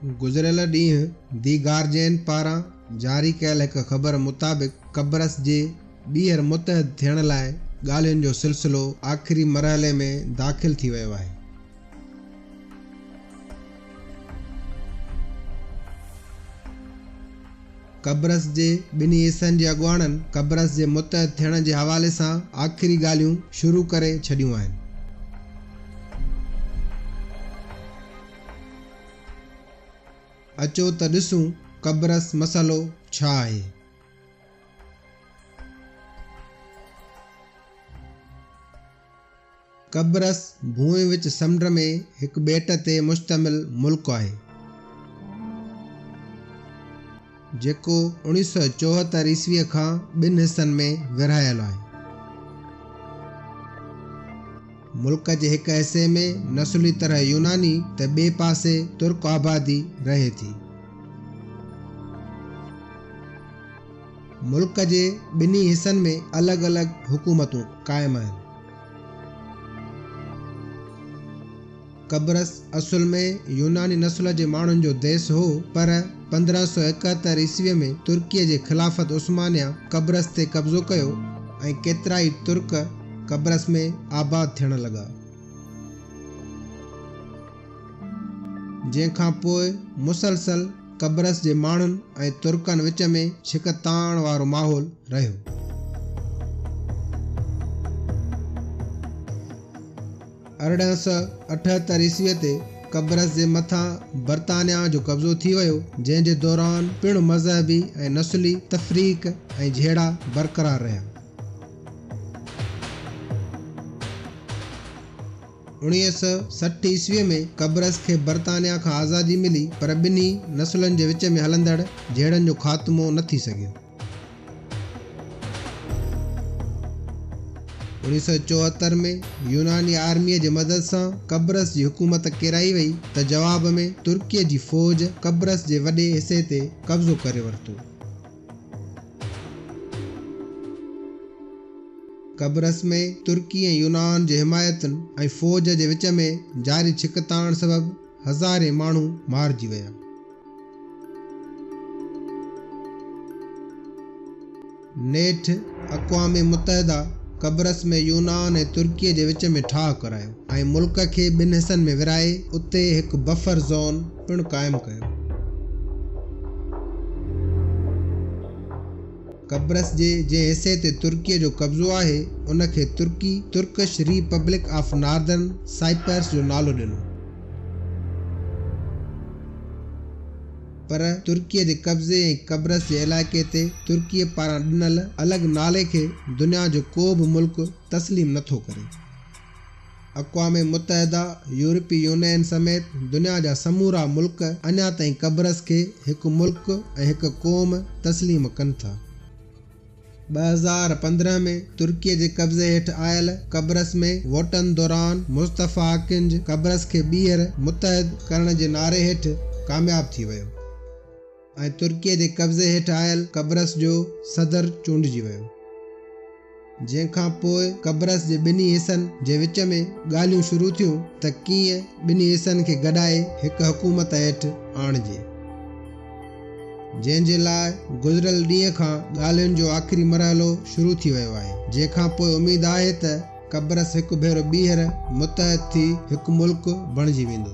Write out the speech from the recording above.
گذريل ڏينهن the Guardian پاران جاري ڪيل هڪ خبر مطابق قبرص جي ٻيهر متحد ٿيڻ لاء ڳالهين جو سلسلو آخري مرحلي ۾ داخل ٿي ويو آهي. قبرص جي ٻنهي حصن جي اڳواڻن قبرص جي متحد ٿيڻ جي حوالي سان آخري ڳالهيون شروع ڪري ڇڏيون آهن. اچو ته ڏسون قبرص مسئلو ڇا آهي؟ قبرص ڀونء وچ سمنڊ ۾ هڪ ٻيٽ تي مشتمل ملڪ آهي، جيڪو 1974 عيسويء کان ٻن حصن ۾ ورهايل آهي. ملڪ جي هڪ حصي ۾ نسلي طرح يوناني ته ٻئي پاسي ترڪ آبادي رهي ٿي. ملڪ جي ٻنهي حصن ۾ الڳ الڳ حڪومتون قائم آهن. قبرص اصل ۾ يوناني نسل جي ماڻهن جو ديس هو، پر 1571 عيسويء ۾ ترڪيء جي خلافت عثمانيه قبرص تي قبضو ڪيو ۽ ڪيترائي ترڪ قبرص ۾ آباد ٿيڻ لڳا. جنهن کان پوء مسلسل قبرص جي ماڻهن ۽ ترڪن وچ ۾ ڇڪتاڻ وارو ماحول رهيو. 1878 عيسويء تي قبرص جي مٿان برطانيا جو قبضو ٿي ويو، جنهن جي دوران پڻ مذهبي ۽ نسلي تفريق ۽ جهيڙا برقرار رهيا. 1960 عيسويء ۾ قبرص کي برطانيا کان آزادي ملي، پر ٻنهي نسلن جي وچ ۾ هلندڙ جهيڙن جو خاتمو نه ٿي سگهيو. 1974 ۾ يوناني آرميء جي مدد سان قبرص جي حڪومت ڪيرائي وئي ته جواب ۾ ترڪيء جي فوج قبرص جي وڏي حصي تي قبضو ڪري ورتو. قبرص ۾ ترڪي ۽ يونان جي حمايتن ۽ فوج جي وچ ۾ جاري ڇڪتاڻ سبب هزارين ماڻهو مارجي ويا. نيٺ اقوام متحده قبرص ۾ يونان ۽ ترڪيء جي وچ ۾ ٺاهه ڪرايو ۽ ملڪ کي ٻن حصن ۾ ورهائي اتي هڪ بفر زون پڻ قائم ڪيو. قبرص جي جنهن حصي تي ترڪيء جو قبضو آهي، ان کي ترڪي Turkish Republic of Northern Cyprus جو نالو ڏنو. پر ترڪيء جي قبضي ۽ قبرص جي علائقي تي ترڪيء پاران ڏنل الڳ نالي کي دنيا جو ڪو به ملڪ تسليم نٿو ڪري. اقوام متحده، يورپي يونين سميت دنيا جا سمورا ملڪ اڃا تائين قبرص کي هڪ ملڪ ۽ هڪ قوم تسليم ڪن ٿا. 2015 ۾ ترڪيء جي قبضي هيٺ آيل قبرص ۾ ووٽن دوران مصطفيٰ اڪنج قبرص کي ٻيهر متحد ڪرڻ جي نعري هيٺ ڪامياب ٿي ويو ۽ ترڪيء جي قبضي هيٺ آيل قبرص جو صدر چونڊجي ويو. جنهن کان پوء قبرص جي ٻنهي حصن جي وچ ۾ ڳالهيون شروع ٿيون ته ڪيئن ٻنهي حصن کي گڏائي هڪ حڪومت هيٺ آڻجي. جنهن جي لاء گذريل ڏينهن کان ڳالهين جو آخري مرحلو شروع ٿي ويو آهي، جنهن کان پوء اميد آهي ته قبرص هڪ ڀيرو ٻيهر متحد ٿي هڪ ملڪ بڻجي ويندو.